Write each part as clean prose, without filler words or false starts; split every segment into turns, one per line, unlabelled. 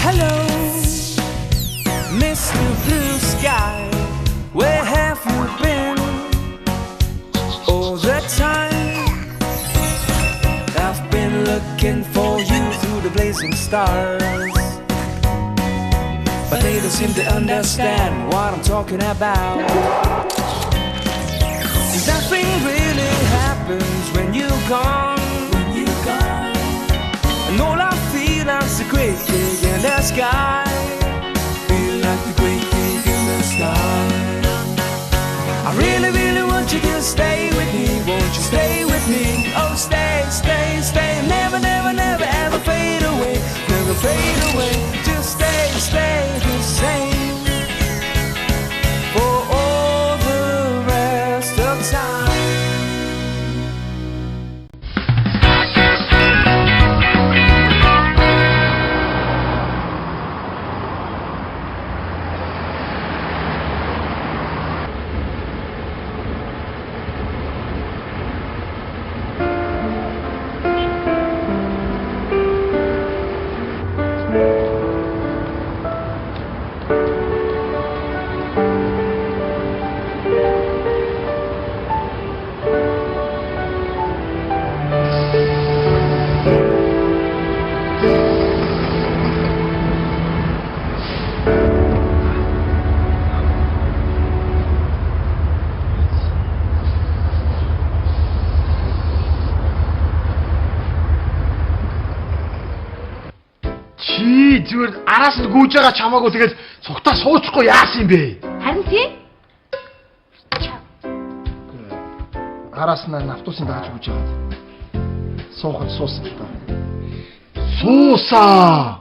Hello, Mr. Blue Sky. Where have you been all the time? I've been looking for you through the blazing stars. But they don't seem to understand what I'm talking about. Nothing really happens when you're gone. When you're gone. And all I feel is a great gig in the sky. Feel like the great gig in the sky. I really, really want you to stay with me. Won't you stay with me? Oh, stay, stay, stay. Never, never, never, ever fade away. Never fade away. Just stay, stay the same. For all the rest of time.
Чи зүгээр араас нь гүйж байгаа чамаагүй тэгэл цугтаа суучихгүй яасан юм бэ?
Харин тийм.
Араас нь автобусын дагаж гүйж байгаа. Суухад суусан л та.
Суусаа.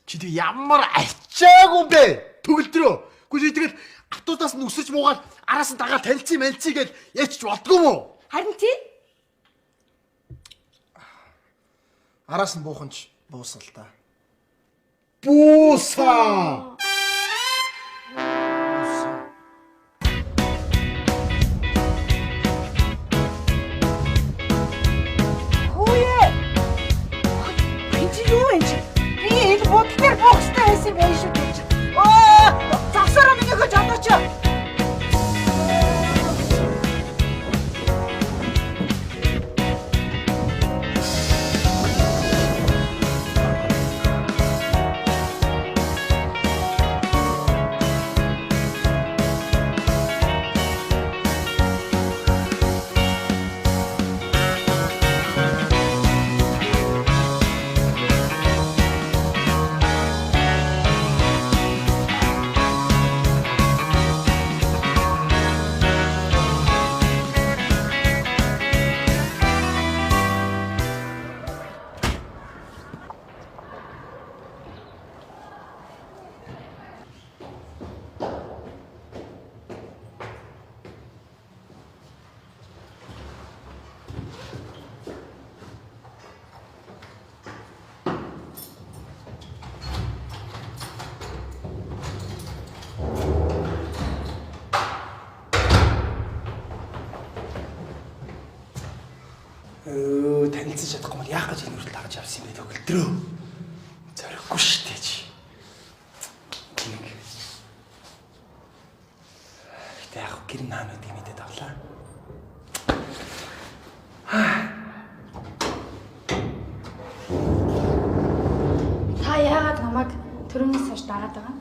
Чи тэг ямар ачаагүй юм бэ? Төгөлдрөө. Үгүй чи тэгэл автобусаас нь өсөж муугаад араас нь дагаад танилцъя мэлцээ гэж яач болдгоо юм уу?
Харин тийм.
Араас нь буухан ч буусан л та.
Буусаа.
Хүүе. Энэ чи юу вэ чи? Би энэ будал дээр буух хэрэгтэй байсан юм байна шүү дээ чи. Оо, завсараа миний хэж одооч.
Өө танилцаж чадахгүй бол яах гэж энэ хүртэл дагаж явсан юм бэ төгөлдрөө. Зорихгүй шүү дээ чи. Тинэг. Гэтэ яг гэр наануудыг мэдээд авлаа.
Төрөмнөөс хойш дагаад байгаа.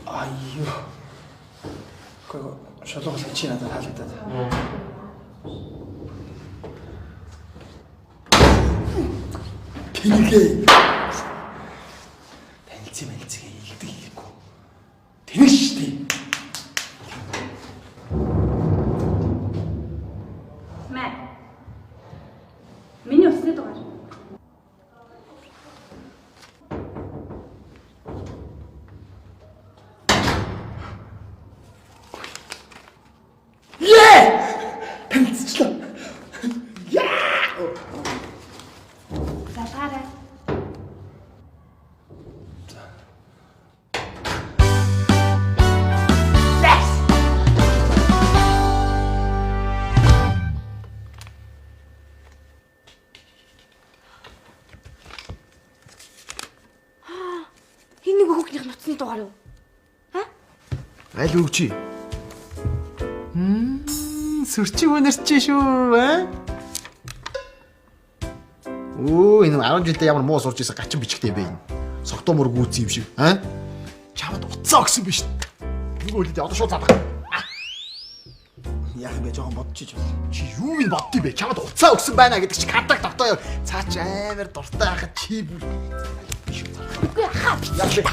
Аюу. Гэхдээ шулуугал чи надад таалагдаад. Тэнэгэ. Танилцсан мэлцгээ илдэг хийхгүй. Тэнэг шүү дээ.
Мэ. Миний утасны дугаар.
Ее! Танилцчлаа.
Залгаарай.
Энэ нэг хүүхнийх нутасны дугаар юу?
Аль үг чи? Сүрчиг үнэрч шүү аа. Өө энэ 10 жилдээ ямар муу сурч исэн гачин бичгтэй юм бэ энэ. Согтуу мөр гүйцсэн юм шиг аа. Чамд утсаа өгсөн биш. Нөгөө үлдээ одоо шууд задах.
Яах юм бэ жоохон бодчих жоо.
Чи юу юм боддсон бэ? Чамд утсаа өгсөн байна гэдэг чи контакт тогтоо. Цаа чи амар дуртай байхад чи бүр
Үгүй хаа.
Яах вэ?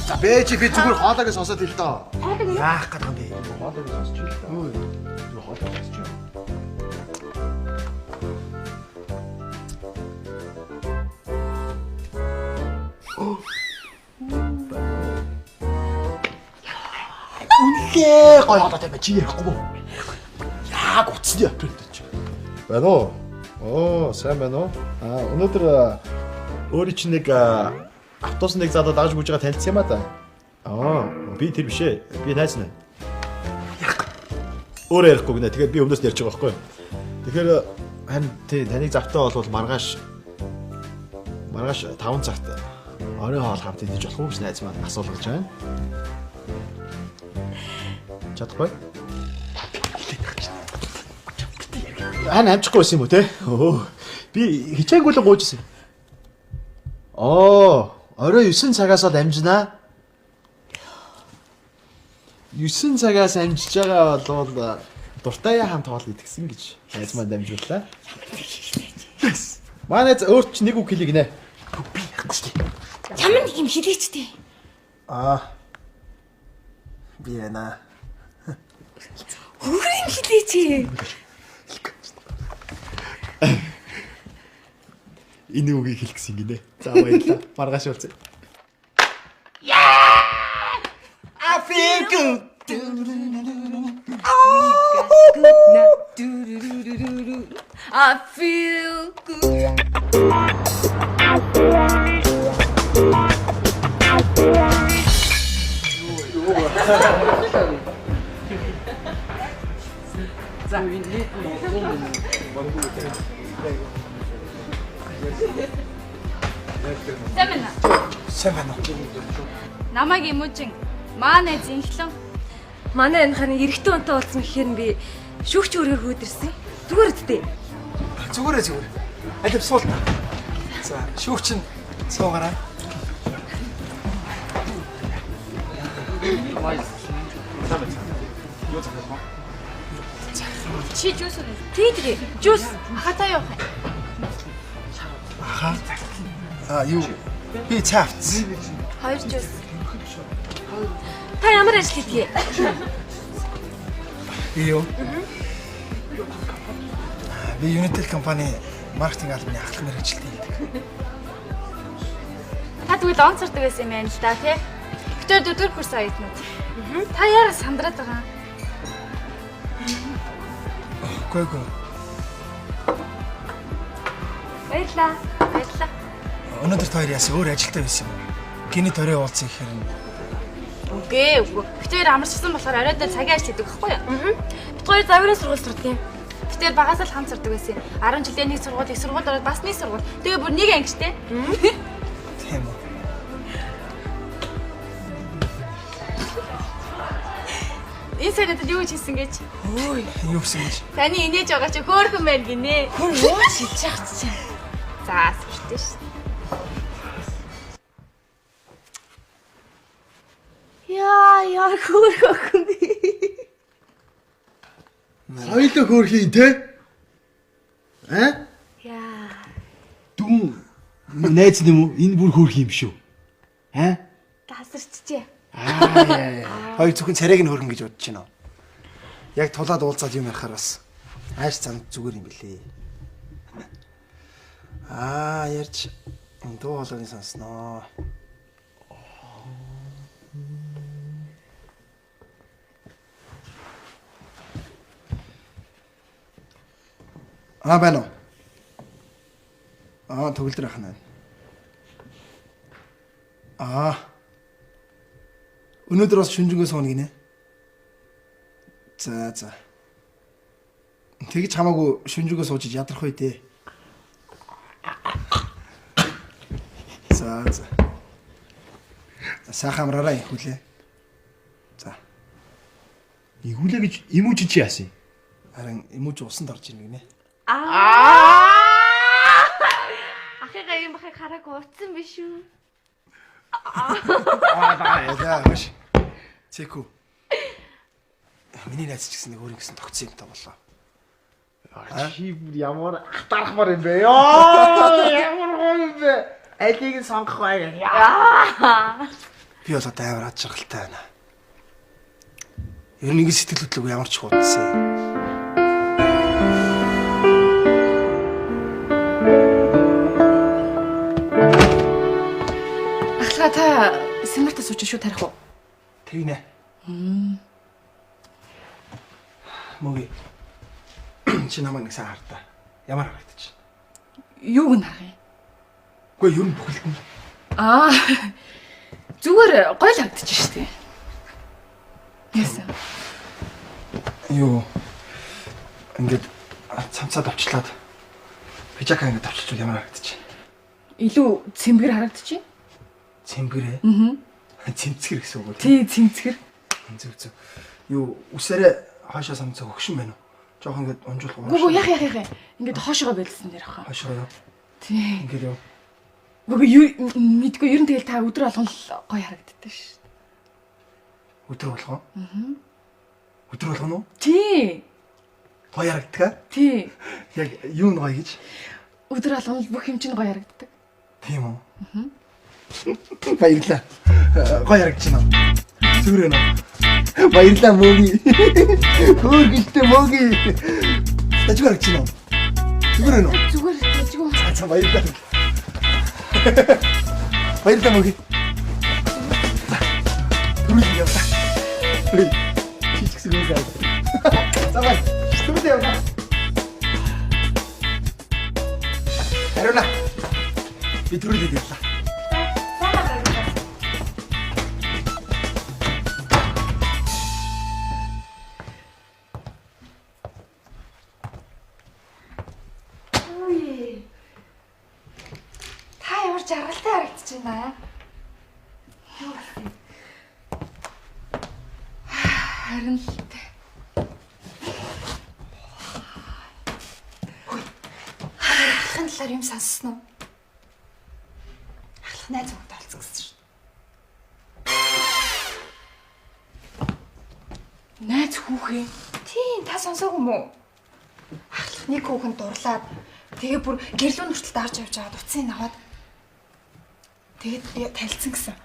За бэ чи би зүгээр хоолойг сонсоод хэл доо.
Яах гээд байгаа юм бэ?
Хоолойг сонсч хэл доо. Зүгээр хоолойг сонсч. Үнэхээр гоё хоолойтой байна. Чи ярихгүй мó? Яг утасны оператор чи.
Байна уу? Оо, сайн байна уу? Аа, өнөөдөр өөрийн чинь нэг автобус нэг залуу дагаж гүйж байгаа танилцсан юм а да. Аа, би тэр биш ээ. Би найз нэ. Өөрөө ярихгүй гинэ. Тэгэхээр би өмнөөс нь ярьж байгаа байхгүй юу? Тэгэхээр харин тий таныг завтай болвол маргааш 5 цагт оройн хоол хамт идэж болох уу гэж найз маань асуулгаж байна. Чадахгүй? Хан амжихгүй байсан юм уу те? Өө. Би хичээнгүй л гуйжсэн. Оо, орой 9 цагаас бол амжинаа. 9 цагаас амжиж байгаа болвол дуртай хамт хоол идэгсэн гэж найз маань дамжууллаа. Yes. Манай найз өөр чи нэг үг хэлье гинэ.
Би яахгүй шүү дээ.
Ямар нэг юм хэлээч тээ.
Аа. Би яана.
Өөр юм хэлээч.
Энэ үгийг хэлэх гэсэн гинэ. За баярлалаа. Маргааш уулзъя.
I feel good.
I feel good.
Сайн байна уу?
Сайн байна уу?
Намайг Эмүүжин. Маа найз инхлэн.
Манай энэ хань эрэгтэй хүнтэй уулзсан гэхээр нь би шүүгч өргөр хөөдөрсөн. Зүгээр үсттэй.
Зүгээрээ зүгээр. Аль суул та. За, шүүгч нь суугаарай.
Чи жуус үү?
Тий тий. Жуус.
Ахатай явах юм.
Аха. Аа, юу? Би цай авчихсан.
Хоёр жуус. Та ямар ажил хийдэг?
Би юу? Би Unitel компани маркетинг албаны ахлах мэргэжилтэн хийдэг.
Та тэгвэл он сурдаг байсан юм байна л да тий. Бид хоёр дөрөвдүгээр курс оюутнууд. Та яараа сандраад байгаа юм?
Үгүй үгүй.
Баярлаа.
Баярлалаа.
Өнөөдөр та хоёр яасан өөр ажилтаа байсан юм уу? Гинэт орой уулзсан гэхээр нь
Үгүй үгүй. Бид хоёр амарчсан болохоор оройдоо цагийн ажил хийдэг байхгүй юу?
Бид хоёр завирын сургууль сурдаг юм.
Бид хоёр багаас л хамт сурдаг байсан. 10 жилдээ нэг сургууль, их сургуульд ороод бас нэг сургууль. Тэгээ бүр нэг анги штэ.
тийм үү.
Энэ сая надад юу гэж хэлсэн гэж?
Юу гэсэн гэж?
Таны инээж байгаа чи хөөхөн байна гинэ.
Хүн юу шилж явах чи.
За, сүртэй шин.
Яа хөөх охин би.
Хоёулаа хөөрхийн те? Аа?
Яа.
Дүүн найз нэм үү? Энэ бүр хөөрх юм шүү. Аа?
Тасарчжээ.
Аа. Хоёр зөвхөн царайг нь хөөргөн гэж бодож байна уу? Яг тулаад уулзаад юм ярихаар бас ааш зам зүгээр юм билээ. Аа, ярьж дуу хоолойг сонсноо. Аа, байна уу? Аа, төгөлдөр ах нь байна. Аа. Өнөөдөр бас шүнжэнгөө сууна гинэ. За за. Тэгж хамаагүй шүнжэнгөө сууж ядрах үе дээ. За за. Сайхан амраарай ихүүлээ. За.
Игүүлээ гэж эмүүжин чи яасан юм?
Харин эмүүж усанд орж ирнэ гинэ.
Ахыгаа юм бахыг хараагүй утсан биш үү?
Аа яа маш. Цэку. Миний найз ч гэсэн нэг өөр ингэсэн тогтсон юмтай боллоо.
Чи бүр ямар ахтархмаар юм бэ? Йоо, ямар гоё юм бэ? Алийг нь сонгох бай.
Би бол одоо амар ад жаргалтай байна. Ер нь ингэ сэтгэл хөдлөг ямар ч хуудсан юм.
Ахлаа та семинартаа сууж шүү тарих уу?
Тэгнэ. Мөги. Чи намайг нэг сайн хартаа. Ямар харагдчих?
Юуг нь харах юм?
Үгүй ер нь бүхэлд нь.
Аа. Зүгээр гоё л харагдчих шүү дээ. Яасан?
Юу. Ингээд цамцаад авчлаад пижака ингээд авчилчвал ямар харагдчих?
Илүү цэмбэр харагдчих.
Цэмбэр ээ? Аа. Цэмцгэр гэсэн үг үү?
Тий, цэмцгэр.
Зөв зөв. Юу үсээрээ хойшоо самцаа хөгшин байна уу? Жохон ингээд унжуулах уу?
Гүг яах яах яах. Ингээд хоошоогоо байлсан дээр хаа.
Хойшоо юу?
Тий.
Ингээд юу?
Гүг юу мэдгүй ер нь тэгэл та өдөр болгон л гоё харагддаг шүү.
Өдөр болгон? Аа. Өдөр болгон уу?
Тий.
Гоё харагддаг аа?
Тий.
Яг юу нь гоё гэж?
Өдөр болгон л бүх юм чинь гоё харагддаг.
Тийм үү? Аа. Баярлалаа. Гоё харагдаж байна. Зүгээр ээ. Баярлалаа мөги. Хөөргөлтэй мөги. Тажиг харагдаж байна. Зүгээр ээ.
Зүгээр тажиг.
За баярлалаа. Баярлалаа мөги. Түрүүл яваа. Чи ч гэсэн үгүй. За бай. Түрүүл яваа. Хариуна. Би түрүүлээд явлаа.
Та ямар жаргалтай харагдаж байна. Юу болсон юм?
Харин л тэ.
Ахлахын талаар юм сонссон уу? Ахлах найз хүүхэд олцсон гэсэн шүү.
Найз хүүхээ.
Тийм, та сонсоогүй юм уу? Ахлах нэг хүүхэн дурлаад тэгээ бүр гэрлүүн хүртэл дарж явж байгаад утсыг аваад тэгээд танилцсан гэсэн.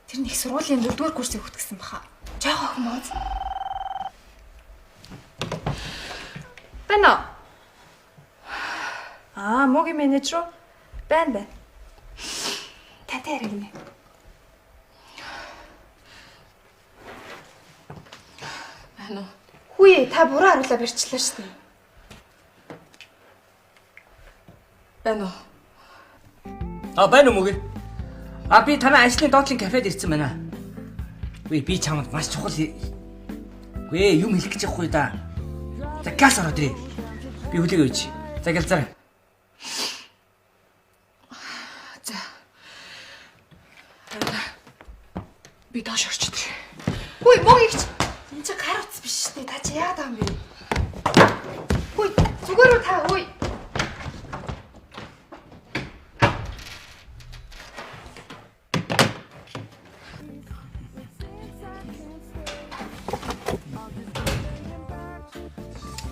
Тэр нэг сургуулийн 4-р курсын хүүхэд гэсэн баха. Жохоо охин мууз. Байна уу? Аа, мөгийн менежер үү? Байна байна. Тантай яригнэ.
Байна уу?
Хүүе, та буруу харуулаа барьчлаа шүү дээ.
Байна уу?
А байна уу мөг? А би танай ажлын доотлын кафед ирсэн байна. Үгүй би чамд маш чухал. Үгүй юм хэлэх гэж явахгүй да. За газ ороод ирээ. Би хүлээг өгч. За гэлзараа.
За. Би доош орчод.
Хүй, мөг игч. Энд чи гар утас биш шүү дээ. Та чи яагаад байгаа юм бэ? Хүй, зүгээр үү та хүй.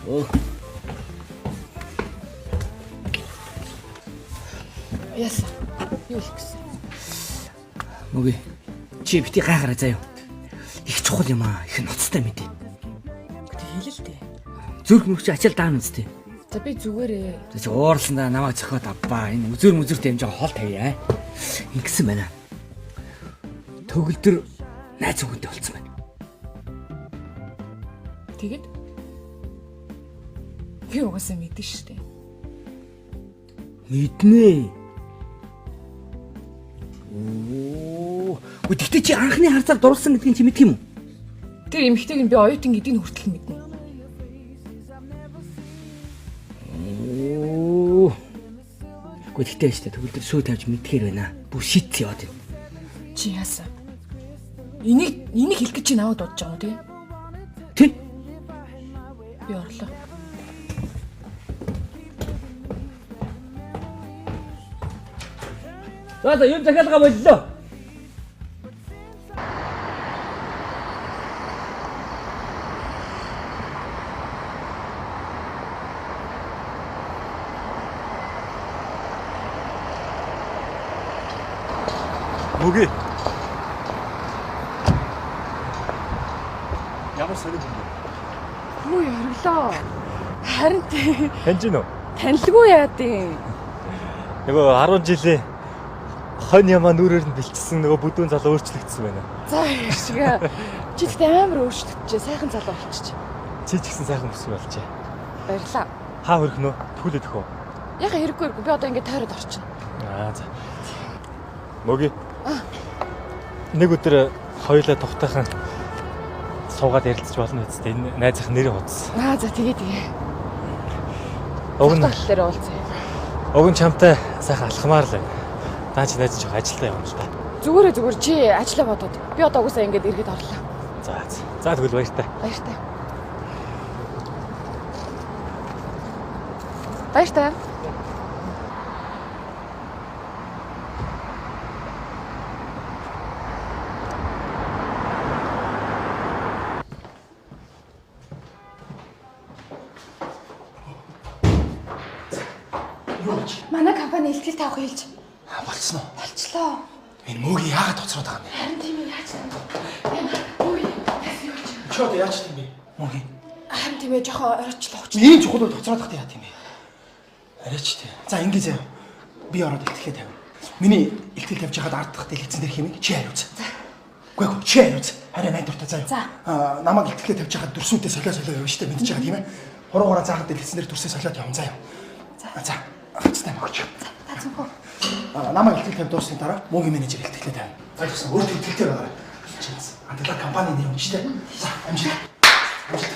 Өө.
Яасан? Юу хэлэх гэсэн?
Мөг. Чи бити гайхаарай заяа. Их чухал юм аа. Их ноцтой мэдээ.
Гэтэ хэлэл дээ.
Зүрх мөрч ачаал даана үстэй.
За би зүгээрээ.
За чи уурлан да намайг зөхиод авбаа. Энэ үзүр мүзүр дэмжээ хол тавья. Ингэсэн байна. Төгөлдөр найз хүүхэнтэй болцсон байна.
Тэгэд би угаасаа мэдэн штэ.
Мэднэ. Оо. Гэхдээ чи анхны харцаар дурлсан гэдгийг чи мэдх юм уу?
Тэр эмэгтэйг нь би оюутан гэдгийг нь хүртэл мэднэ.
Оо. Гэхдээ штэ төгөлдөр сүү тавьж мэдхээр байна. Бүр шийдсэн яваад байна.
Чи яасан? Энийг хэлэх гэж чи намайг дуудаж байгаа юм уу тий?
Тий.
Би орлоо.
За юм захиалга боллоо.
Мөг. Ямар сонир юм бэ?
Хүү орлоо. Харин тий.
Таньж гин үү?
Танилгүй яа дий.
Нөгөө 10 жилийн хонь ямаа нүрээр нь бэлчсэн нөгөө бүдүүн залуу өөрчлөгдсөн байна.
За яшгаа. Чи тэгтээ амар өөрчлөгдөж сайхан залуу болчих.
Чи ч гэсэн сайхан бүсгүй болчихъя.
Баярлаа.
Хаа хөрөх нөө? Түлээд өгөх үү?
Яха хэрэггүй хэрэггүй. Би одоо ингэ тойроод орчихно.
Аа за. Мөг. Нэг өдөр хоёулаа тухтайхан суугаад ярилцаж болно үст. Энэ найзынх нэрийн хуудас.
Аа за тэгээ тэгээ.
Уг нь
дээр уулзъя.
Уг нь чамтай сайхан алхмаар л байна. Наа чи найз жоох ажилдаа явна л да.
Зүгээрээ зүгээр чи ажиллаа бодоод. Би одоо угсаа ингэж эргээд орлоо.
За за. За тэгвэл баяртай.
Баяртай. Баяртай.
Манай компани илтгэл тавих хэлж.
Болцсон уу?
Болчлоо.
Энэ мөөгийн яагаад тоцроод байгаа юм бэ?
Харин тийм ээ яаж юм. Үгүй юу ч.
Чи одоо яаж тийм бэ? Мөөгийн.
Харин тийм ээ жоохон орочлоо.
Ийм чухал үед тоцроод байхдаа яа тийм бэ? Арайч тий. За ингэ заяа. Би ороод илтгэлээ тавина. Миний илтгэл тавьж байхад ардах дэлгэцэн дээр хэмээн чи хариуц. За. Үгүй ээ чи хариуц. Арай найдвартай заяа.
За.
Аа намайг илтгэлээ тавьж байхад дүрсүүдээ солио солио явна штэ мэдчихэж байгаа тийм ээ. Хуруугаараа заахад дэлгэцэн дээр дүрсээ солиод явна заяа. За. За. Хацтай мөгч.
За та зөвхөн.
Намайг илтгэл тавь дуусны дараа муугийн менежер илтгэлээ тавина. Ойлгосон. Өөртөө итгэлтэй байгаарай. Чинс. Анталаа компани нэр юм шүү дээ. За, амжилт. Амжилт.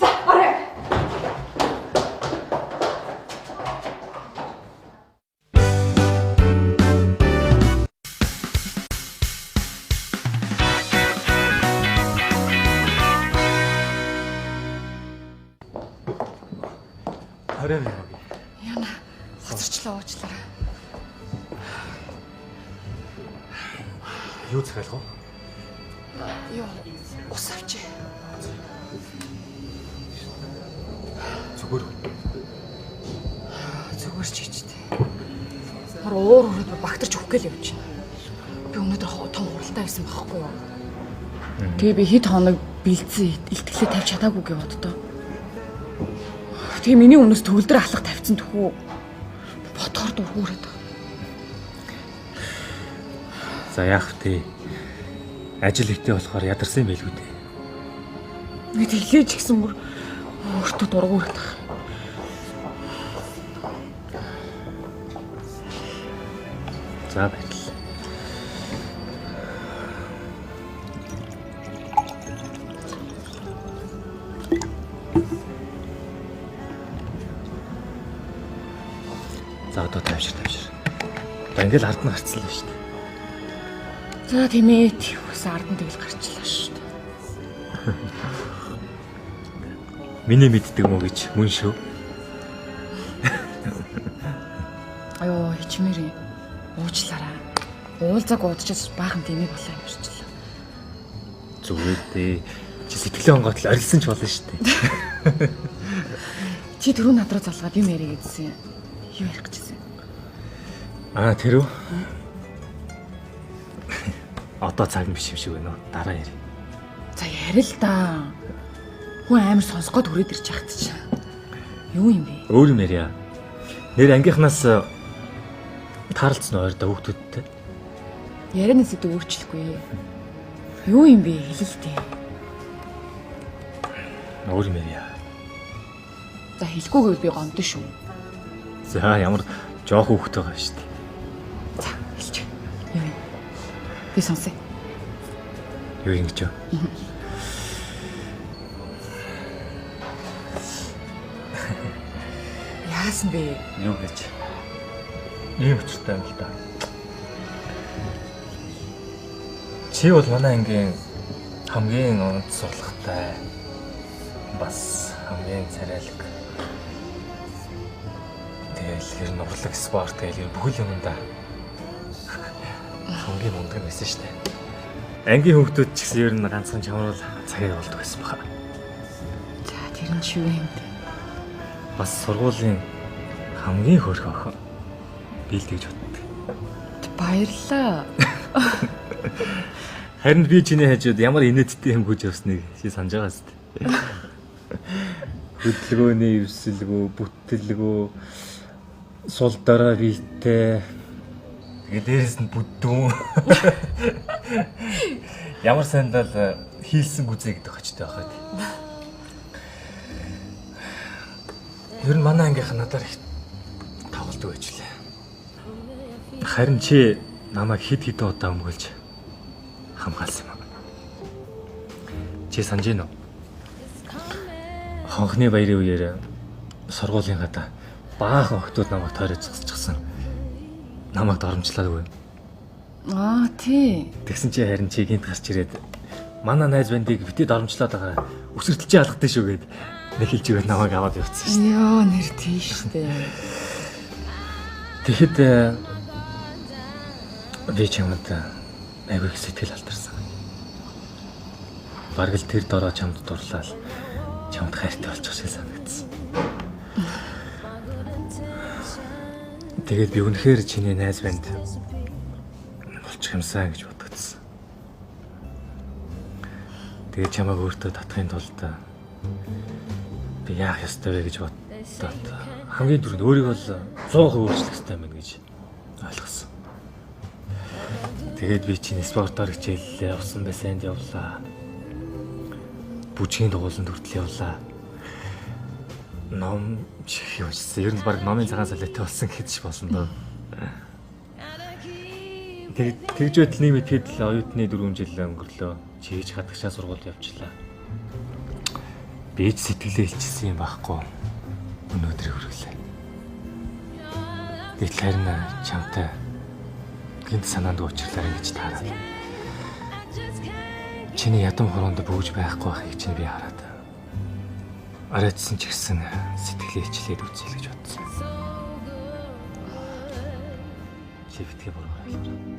За, орой.
Орой минь.
Яна. Хоцорчлоо уучлаарай.
Юу захиалах вэ?
Юу ус авчи.
Зүгээр үү?
Зүгээр ч хийчтэй. Хор уур хүрээд багтарч өгөх гээл явж байна. Би өнөөдөр том хуралдаа байсан байхгүй юу? Тэгээ би хэд хоног бэлдсэн илтгэлээ тавьж чадаагүй гэж боддоо. Тэгээ миний өмнөөс төгөлдөр алах тавьсан төхөө. Бодохоор дургуураад байгаа.
За яах вэ? Ажил ихтэй болохоор ядарсан юм байлгүй дээ.
Ингээд хэлээж гисэн бүр өөртөө дургуураад байгаа.
За баярлалаа. За одоо тайвшир тайвшир. Одоо ингээл ард нь гарцсан л байна шүү дээ.
За тийм ээ. Тэгвээс ард нь тэгэл гарчлаа шүү дээ.
Миний мэддэг мó гэж мөн шүү.
Аюу хичмээр уучлаарай. Уулзааг удажээс баахан дэмий болоо юмшчлаа.
Зүгээр дээ. Чи сэтгэлээ онгоотл орилсон ч болно шүү дээ.
Чи түрүү над руу залгаад юм яриа гэдсэн. Юу ярих гэжсэн?
Аа тэр үү? Одоо цаг нь биш юм шиг байна уу? Дараа ярь.
За яри л да. Хүн амар сонсгоод хүрээд ирж яхад чи. Юу юм бэ?
Өөр юм ярья. Нэр ангийнхнаас таарлцсан ойр да хүүхдүүдтэй.
Ярианы сэдв өөрчлөхгүй. Юу юм бэ? Хэлэл дээ.
Өөр юм ярья.
За хэлэхгүй гэвэл би гомдсон шүү.
За ямар жоох хүүхдтэй байгаа шүү дээ.
За хэлчих. Юу юм? Би сонсъё.
Юу юм гэж вэ?
Яасан бэ?
Юу гэж? Ийм учиртай юм л да. Чи бол манай ангийн хамгийн онцгой бас хамгийн царайлаг. Тэгэл ер нь урлаг, спорт гэл ер бүхэл юмдаа хамгийн мундаг нь байсан шүү дээ. Ангийн хүүхдүүд ч гэсэн ер нь ганцхан чамрал цагаа явуулдаг байсан баха.
За тэр нь ч юу юм бэ?
Бас сургуулийн хамгийн хөөрхөн охин. Би л тэгж боддог.
Баярлалаа.
Харин би чиний хажууд ямар инээдтэй юм гүйж явсныг чи санаж байгаа зү. Хөдөлгөөний эвсэлгүү, бүтэлгүү, сул дорой биетэй. Тэгээ дээрэс нь бүдүүн. Ямар сандал хийлсэн гүзээ гэдэг очтой байхад. Ер нь манай ангийнх надаар их тоглолдог байж лээ. Харин чи намайг хэд хэдэн удаа өмгөөлж хамгаалсан юм. Чи санаж гин үү? Хонхны баярын үеэр сургуулийн гадаа баахан охтууд намайг тойрож зогсчихсан. Намайг доромжлаагүй.
Аа тий.
Тэгсэн чи харин чи гинт гарч ирээд манай найз бандыг бити доромжлоод байгаа өсөртөлж алгадсан шүү гэд нэг хэлж өгөөд намайг аваад явцсан шүү.
Йоо нэр тий штэ.
Тэгэхэд би чамд айгүй их сэтгэл алдарсан. Бараг л тэр дороо чамд дурлал чамд хайртай болчих шиг санагдсан. Тэгээд би үнэхээр чиний найз банд болчих юмсан гэж бодогдсон. Тэгээд чамайг өөртөө татахын тулд би яах ёстой вэ гэж боддоод хамгийн түрүүнд өөрийгөө л 100% өөрчлөх ёстой юм байна гэж ойлгосон. Тэгээд би чиний спортоор хичээллээ, усан бассейнд явлаа. Бүжгийн дугууланд хүртэл явлаа. Ном чих явуулсан. Ер нь баг номын цагаан солиотой болсон гэж болсон доо. Тэгж байтал нэг мэтгэд л оюутны 4 жил өнгөрлөө. Чийж хадагшаа сургуульд явчлаа. Би ч сэтгэлээ илчилсэн юм байхгүй. Өнөөдрийг хүргэлээ. Гэтэл харин чамтай гинт санаанд уучлаарай гэж таараад. Чиний ядам хороонд бөгж байхгүй байхыг чинь би хараад. Арайцсан ч гэсэн сэтгэлээ илчлээд үзье л гэж бодсон. Чи битгий буруугаар ойлгоорой.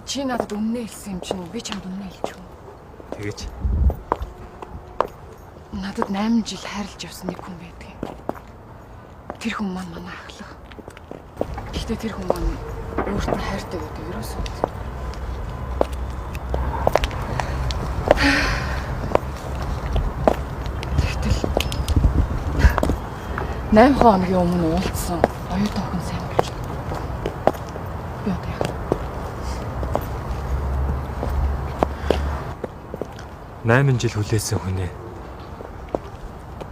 Чи надад өмнө хэлсэн юм чинь би чамд өмнө хэлчих үү?
Тэгэж.
Надад 8 жил хайрлаж явсан нэг хүн байдаг юм. Тэр хүн маань манай ахлах. Гэхдээ тэр хүн маань өөрт нь хайртай гэдэг ерөөсөө. Тэгтэл 8 хоногийн өмнө уулзсан оюутан охин сайн болж. Би одоо яах вэ?
8 жил хүлээсэн хүнээ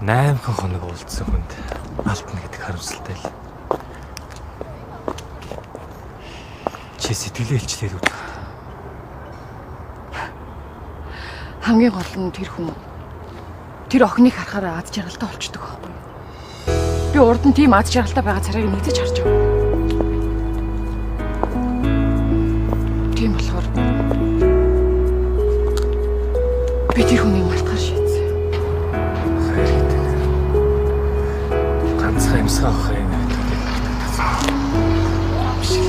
8 хоног уулзсан хүнд алдна гэдэг харамсалтай л. Чи сэтгэлээ илчлээд үзэх.
Хамгийн гол нь тэр хүн тэр охиныг харахаараа аз жаргалтай болчдөг байхгүй юу? Би урд нь тийм аз жаргалтай байгаа царайг нэгдэж харж байгаа. Тийм болохоор би тэр хүнийг мартахар шийдсэн.
Хайр гэдэг ганцхан амьсгаа авах юм гэдэг мартагдсан. Биш л.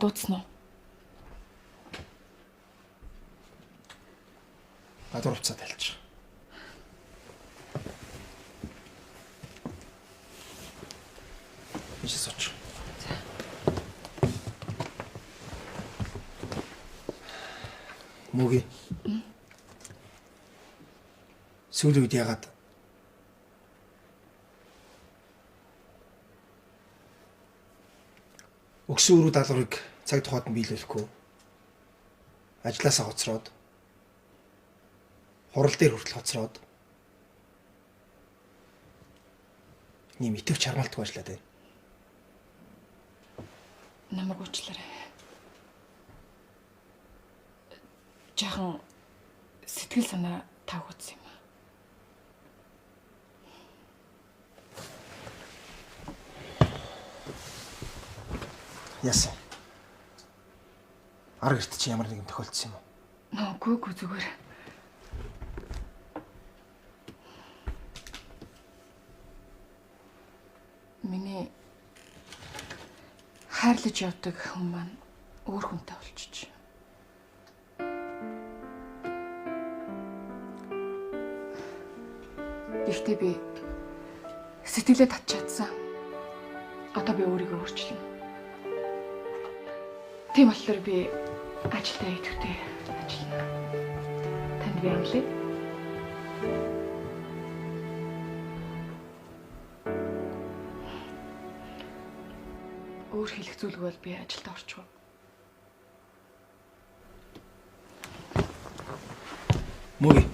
дуудсан уу?
Гадуур уцаа тайлчих. Ийшээ сууч. Мөги. Сүүлийн үед ягаад өгсөн өрөө даалгаврыг цаг тухайд нь биелүүлэхгүй. Ажлаасаа хоцроод хурал дээр хүртэл хоцроод нэм итэвч чармаалтгүй ажиллаад байна.
Намайг уучлаарай. Жаахан сэтгэл санаа тавгуудсан юм.
Яасан? Ар гэрт чи ямар нэгэн тохиолдсон юм уу?
Нөө үгүй зүгээр. Миний хайрлаж явдаг хүн маань өөр хүнтэй болчих. Гэхдээ би сэтгэлээ татчихсан. Одоо би өөрийгөө өөрчилнө. Тийм болохоор би ажилдаа идэвхтэй ажиллана. Танд би амлая. Өөр хэлэх зүйлгүй бол би ажилдаа орчих.
Мөги.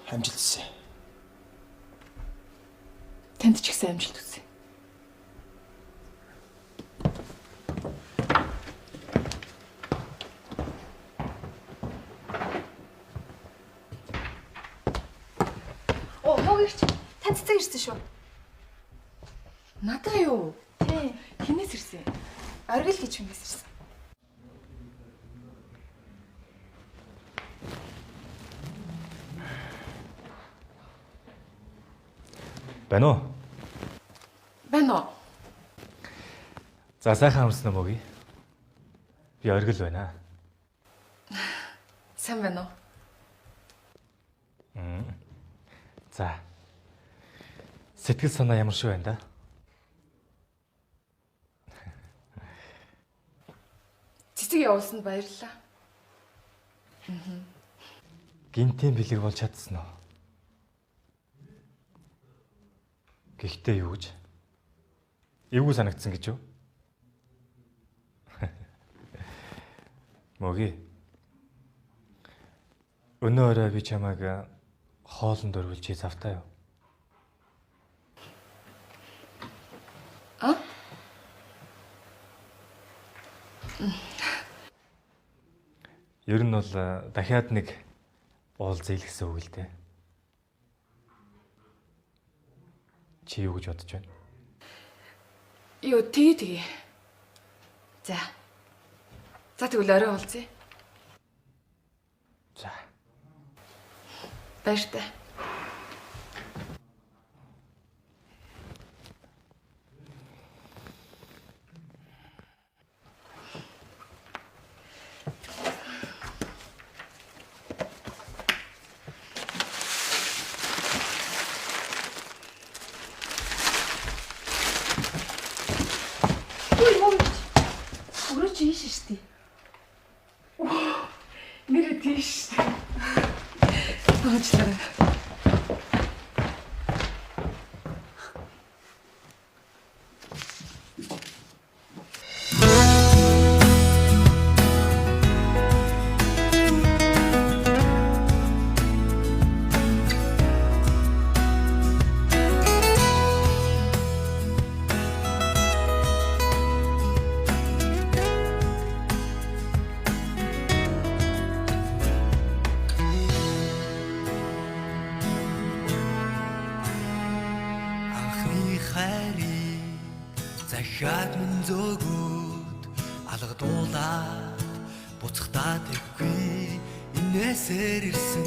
Амжилт хүсье.
Танд ч ихсэн амжилт хүсье.
Оо, мөгийч тань цэцэг ирсэн шүү.
Надаа юу?
Тий.
Хинээс ирсэн?
Оргил гэж хүнээс ирсэн.
Байна уу?
Байна уу?
За сайхан амарсан уу мөги? Би оргил байна.
Сайн байна уу?
За. Сэтгэл санаа ямар шиг байна да?
Цэцэг явуулсанд баярлалаа.
Гинтийн бэлэг болж чадсан уу? Гэхдээ юу гэж? Эвгүй санагдсан гэж юу? Мөги. Өнөө орой би чамайг хоолнд өргөлж чи завтай юу?
А?
Ер нь бол дахиад нэг уулзъя л гэсэн үг л дээ. Чи юу гэж бодож байна?
Йоо, тэгээ. За. За тэгвэл орой уулзъя.
За.
Баяртай.
Үгүй мөгийч. Өрөө чи ийш штий.
Нэрээ тийш шүү дээ. Уучлаарай.
Анхны хайрыг захиад минь зөөгөөд алгадуулаад буцахтаа тэггүй инээсээр ирсэн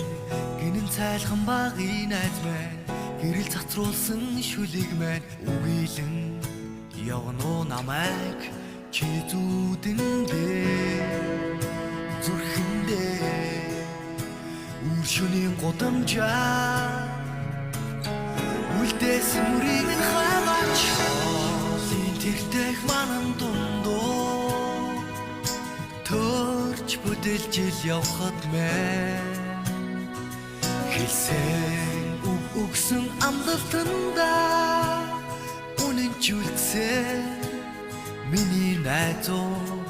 гинэн цайлхан багын найз мэн Гэрэл цацруулсан шүлэг маань үгийлэн явно намайг чи зүудэндээ зүрхэндээ үр шөнийн гудамжаа үлдээсэн мөрийг нь хаагаач хоолын тэртэх манан дундуу төрч бүдэлж ил явхад мэн хэлсэн үг өгсөн амлалтандаа үнэн ч үлдсэн миний найзууд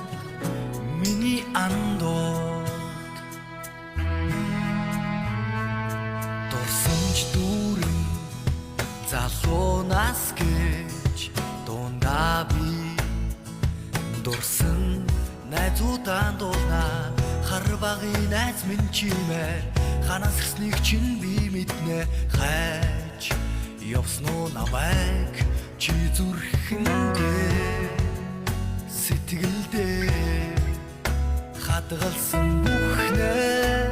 миний андууд. Дурсамж дүүрэн залуу нас гэж дундаа би дурсан найзуудаа дуулна. Хар багын найз минь чимээр ханаас гисныг чинь би мэднэ. Хайж явсан уу намайг чи зүрхэндээ сэтгэлдээ хадгалсан бүхнээ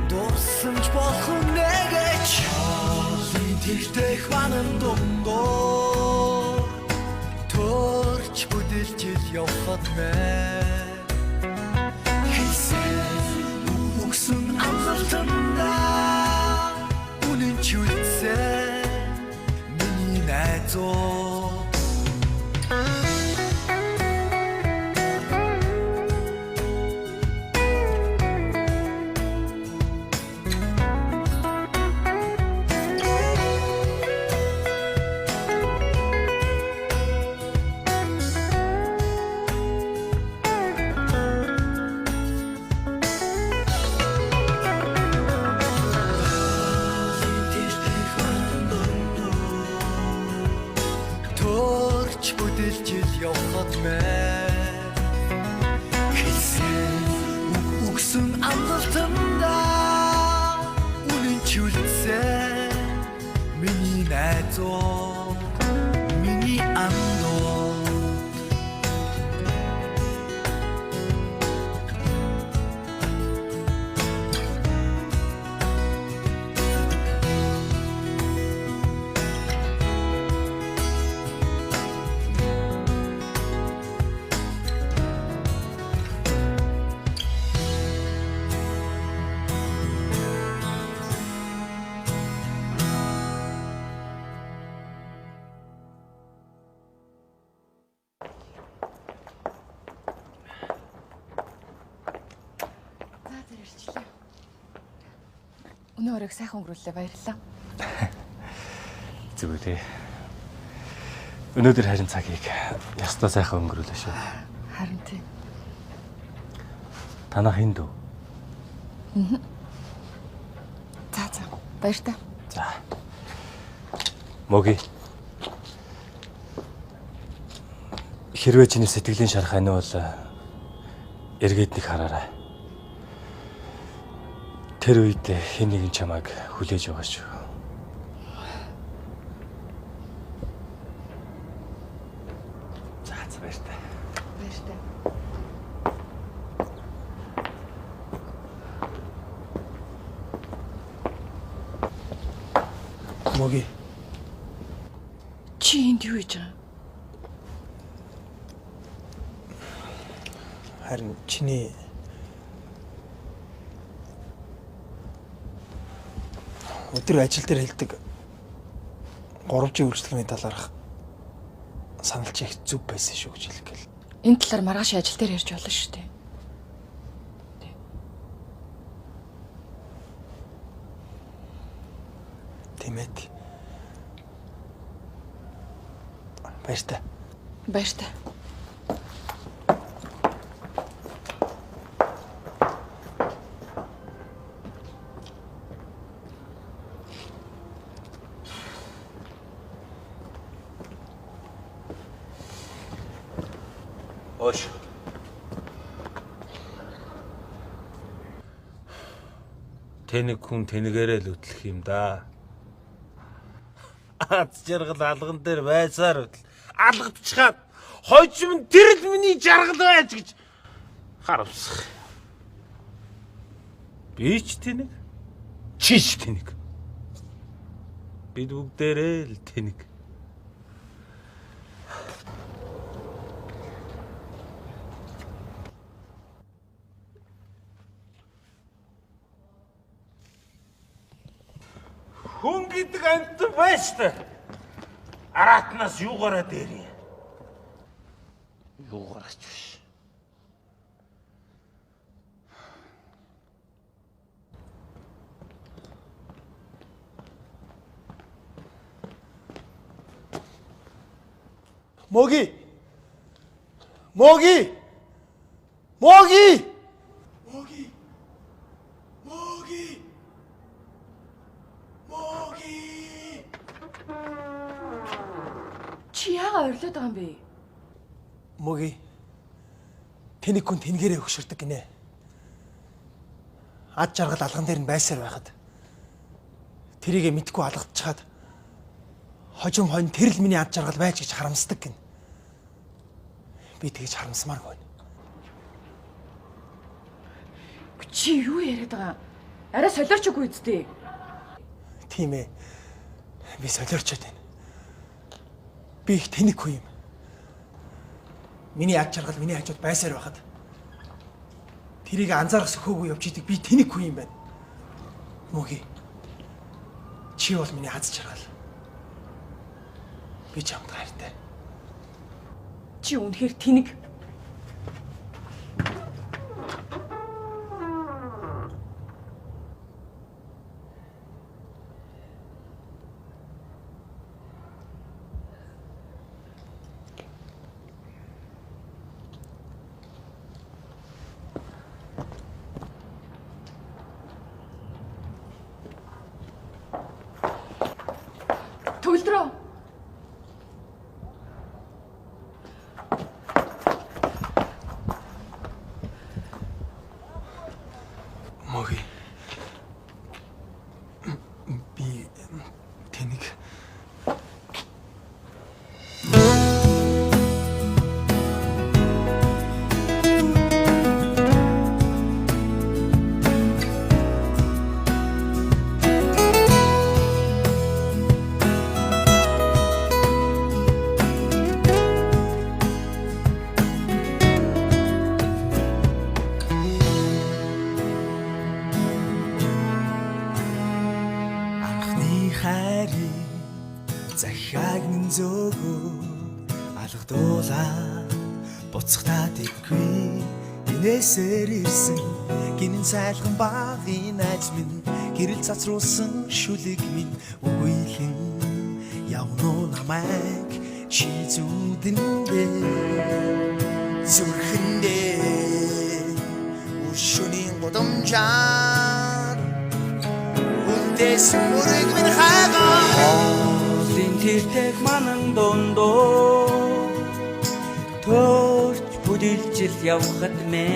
дурсамж болох нэгэч хоолын тэртэх манан дундуур төрч бүдэлж ил явхад мэн хэлсэн үгсэн амлалтандаа үнэн ч үлдсэн миний найзууд. Төрч бүдэлж ил явхад мэн хэлсэн үг өгсөн амлалтандаа үнэн ч үлдсэн миний найзууд миний андууд.
За тэр ирчлээ. Өнөө өрөөг сайхан өнгөрүүллээ, баярлалаа.
Зүгээр ээ. Өнөөдөр харин цагийг ёстой сайхан өнгөрүүлээ шүү.
Харин тийм.
Танах энд үү?
За за. Баяртай.
За. Моги. Хэрвээ чиний сэтгэлийн шарах аниу бол эргээд нэг хараарай. Тэр үед хэн нэгэн чамайг хүлээж байгаа шүү. За за баяртай.
Баяртай.
Моги.
Чи энд юу хийж байгаа?
Харин чиний өдөр ажил дээр хэлдэг 3G үйлчилгээний талаарх санал чи их зөв байсан шүү гэж хэлэх гээл.
Энэ талаар маргааш ажил дээр ярьж болно шүү дээ.
Тийм ээ. Баяртай.
Баяртай.
Ош. Тэнэг хүн тэнэгээрээ л хөтлөх юм да. Аз жаргал алган дээр байсаар хөтл. Алгадчихад хожим нь тэр л миний жаргал байж гэж харамсах. Би ч тэнэг, чи ч тэнэг. Бид бүгдээрээ л тэнэг. Хүн гэдэг амьтан байна шүү дээ. Аратнаас юугаараа дээр юм? Юугаараа ч биш.
Моги. Моги. Моги. Моги. Моги. Моги.
Чи яагаад орилоод байгаа юм бэ?
Моги. Тэнэг хүн тэнгэрээ хөшөрдөг гинэ. Ад жаргал алган дээр нь байсаар байхад тэрийгэ мэдгүй алгадчихад хожим хонь тэр л миний ад жаргал байж гэж харамсдаг гин. Би тэгж харамсмааргүй байна.
Чи юу яриад байгаа юм? Арай солиорч үгүй үсттэй.
Тийм ээ. Би солиорчод байна. Би их тэнэг хүн юм. Миний ад жаргал миний хажууд байсаар байхад тэрийг анзаарах сөхөөгүй явж идэг би тэнэг хүн юм байна. Мөги. Чи бол миний аз жаргал. Би чамд хайртай.
Чи үнэхээр тэнэг. Төгөлдрөө.
Мөги. Би тэнэг.
Анхны хайрыг захиаг минь зөөгөө алгадуулаад буцахтаа тэггүй инээсээр ирсэн гинэн цайлган багын найз минь гэрэл цацруулсан шүлэг минь үгүйлэн явно намайг чи зүудэндээ зүрхэндээ Өшөний гудамжаар Үндэс мөрөг минь хайгаа
Хоолын тэртех манан дундуу Төрч бүдэлжил явхад мэ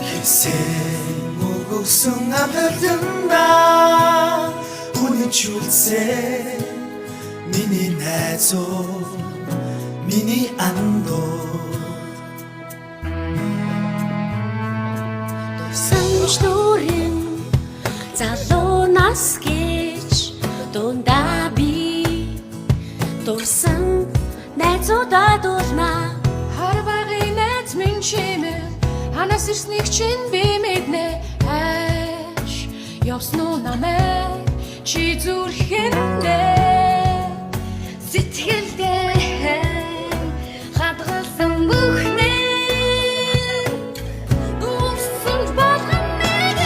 Хэлсэн өгсөн амлалтандаа Үнэнчүүлсэн миний найзуу миний андуу
Дурсамж нүрэн залуу нас гэж дундаа би дурсан найзуудад улмаа
Хар багын найз минь чимээ ханаас ирснийг чинь би мэднэ. Хайш явсан уу намайг чи зүрхэндээ сэтгэлдээ хадгалсан бүхнээ дурсамж болгон нэг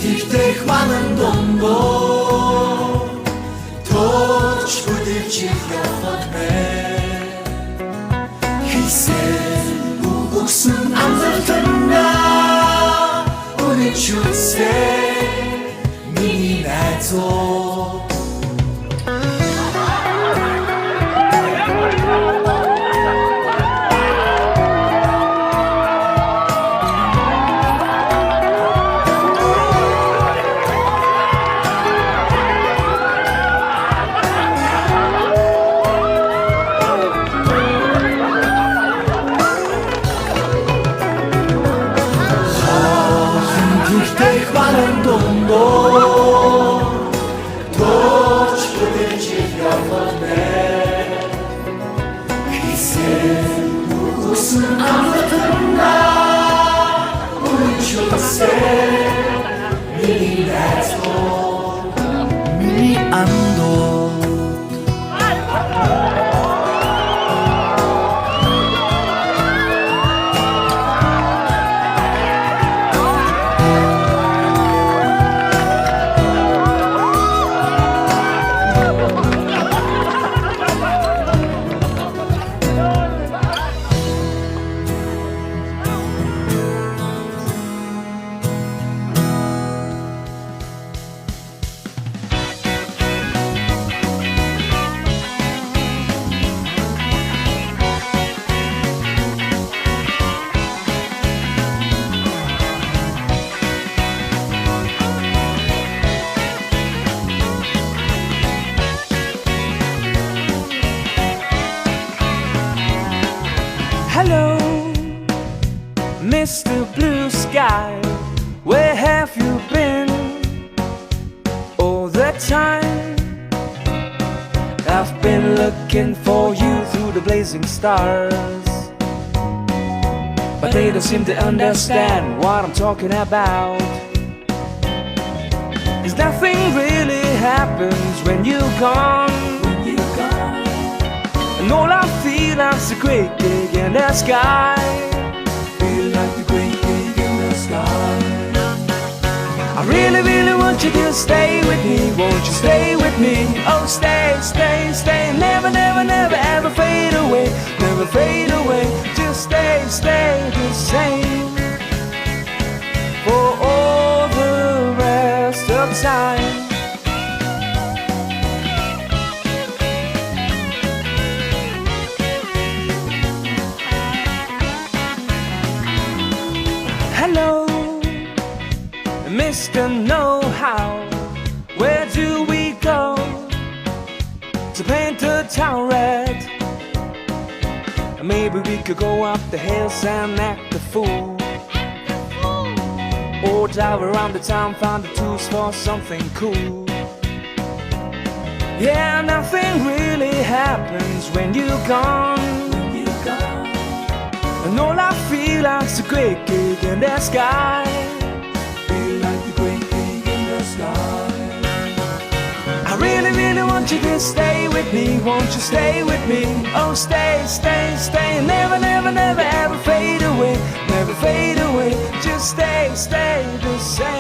Тэртех манан дундуу Төрч бүдэлжих явхад мэ Хэлсэн өгсөн амлалтандаа Үнэнчүүлсэн миний найзуу Тэртех манан дундуу Үсэн амтнаа Үнчүсээ Миний найзууд Миний андууд. Hello, Mr. Blue Sky. Where have you been all the time? I've been looking for you through the blazing stars. But they don't seem to understand what I'm talking about. 'Cause nothing really happens when you're gone. And all I feel like's a great gig in the sky. Feel like the great gig in the sky. I really, really want you to stay with me. Won't you stay with me? Oh, stay, stay, stay. Never, never, never, ever fade away. Never fade away. Just stay, stay the same. For all the rest of time. Hello, Mr. Know How. Where do we go to paint the town red? Maybe we could go up the hills and act the fool. Or drive around the town, find the tools for something cool. Yeah, nothing really happens when you're gone. And all I feel like's a great gig in the sky. Feel like the great gig in the sky. I really, really want you to stay with me. Won't you stay with me? Oh, stay, stay, stay. Never, never, never, ever fade away. Never fade away. Just stay, stay the same.